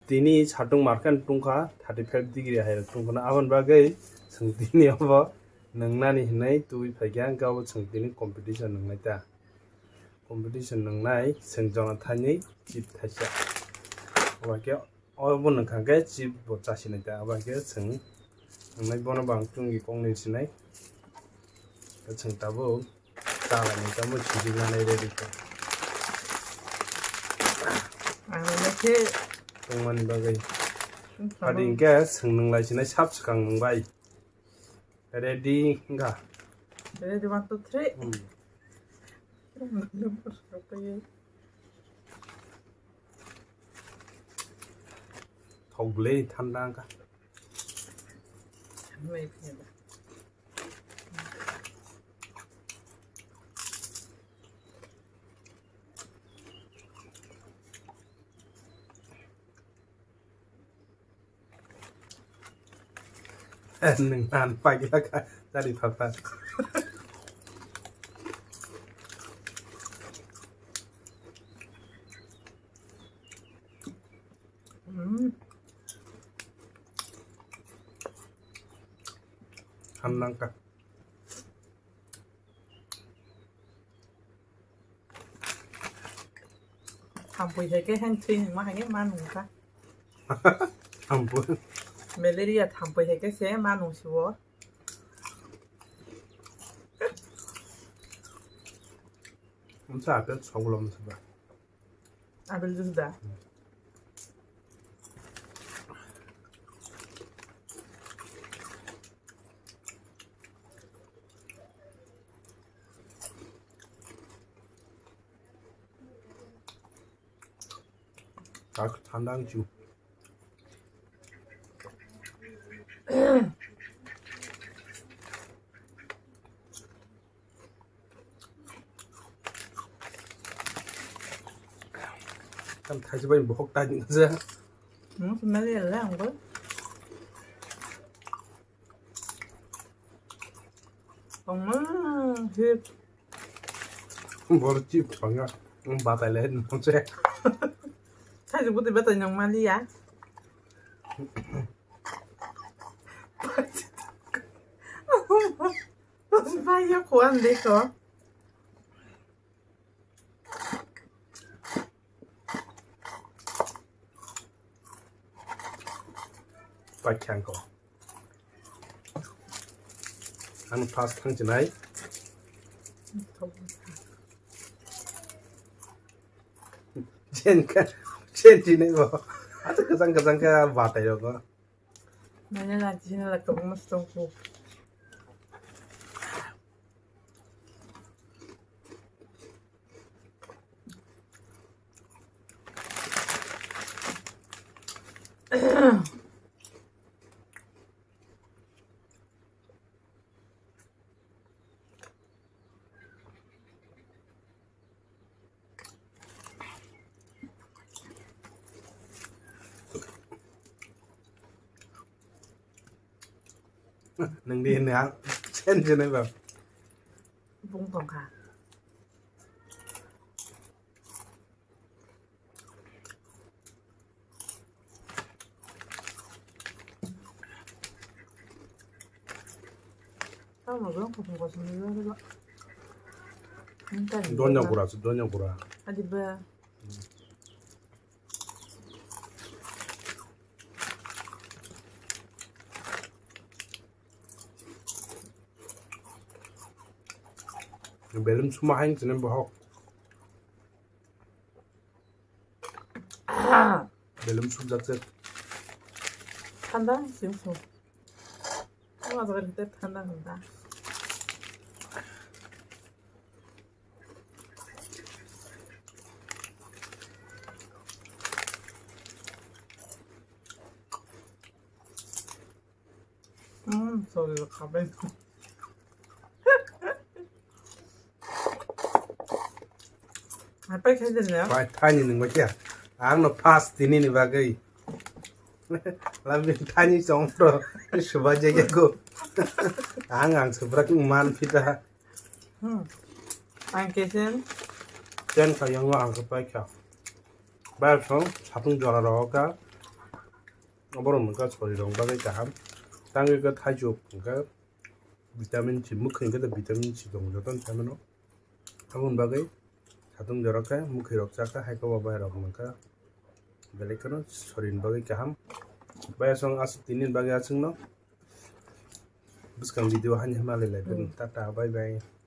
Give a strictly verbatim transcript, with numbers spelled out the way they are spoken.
tini satung market tungkha thirty five degree hai tungkha, aboni bagwi chwng tini obo nwngnani hinwi tubui phaikha, hwnkhe obo chwng tini competition nwngnai ta. Competition nwngnai chwng jona thainwi chip thaisa. Obo khe obo nungkha khe chip bo chasinai ta, obo khe chwng nwngnai bono bang chwngni koknwi sinai. Chwng tabuk chalani tamo sijik nanai ready khe. Ang nai khe tongmani bagwi. Tongmani. Adi hwnkhe chwng nwnglai sinai sab swkang nwngbai. Ready wngkha. Ready, one, two, three. Hmm. Thok bwlwi thanda wngkha. Nang paikha kha, chari pha pha. Mm. Hanang ka. Thampui hai khe hang thwi hwnma hai khe ma nung kha. Thampui. Malaria thampui hai khe se ma nung si o. Amsa apel sogolom sa ba. Apple juice da. Tak thandang chu. Tam thaisi bai bohok ta ni se. Hmm, smell ya la ang bo. Ang ma, he. Bor chi panga. Ang batai le no se. Thaisi buti batai nang mali ya. Baya kuan deko. Paikha ko. Ang first thang chinai. Chen ka, chen chinai bo. Asa kasang kasang ka batai ko. Nanya nanti sini lah kebun mas tongku. Nang di ni ha, chen chen ba. Bung tong kha. Donya gura, donya gura. Adi ba. Belum semua hain sini bohok. Belum sujak set. Thanda sing sing. Wah, thanda thanda. Hmm, sorry, kabe. Apai khai din ya? Pai thani nung bacha. Ang no fast tini ni bagwi. Labi thani song to suba je ko. Ang ang subrak man pita. Hmm. Ang kesen. Chen ka yang ang ka pai ka. Bai song sapung jora ro ka. Oborok wngkha sorirok bagwi kaham. Tangwi khe thaichuk wngkha vitamin C, mwkhwi hwnkhe vitamin C tongo jotono phaimano. Aboni bagwi satung jorok khe mwkhwirok chakha, hai kobo bairok wngkha belai kheno sorini bagwi kaham. Bai aswk aswk tini bagwi aswkno bwskang video haini malai lai phano. Tata, bye bye.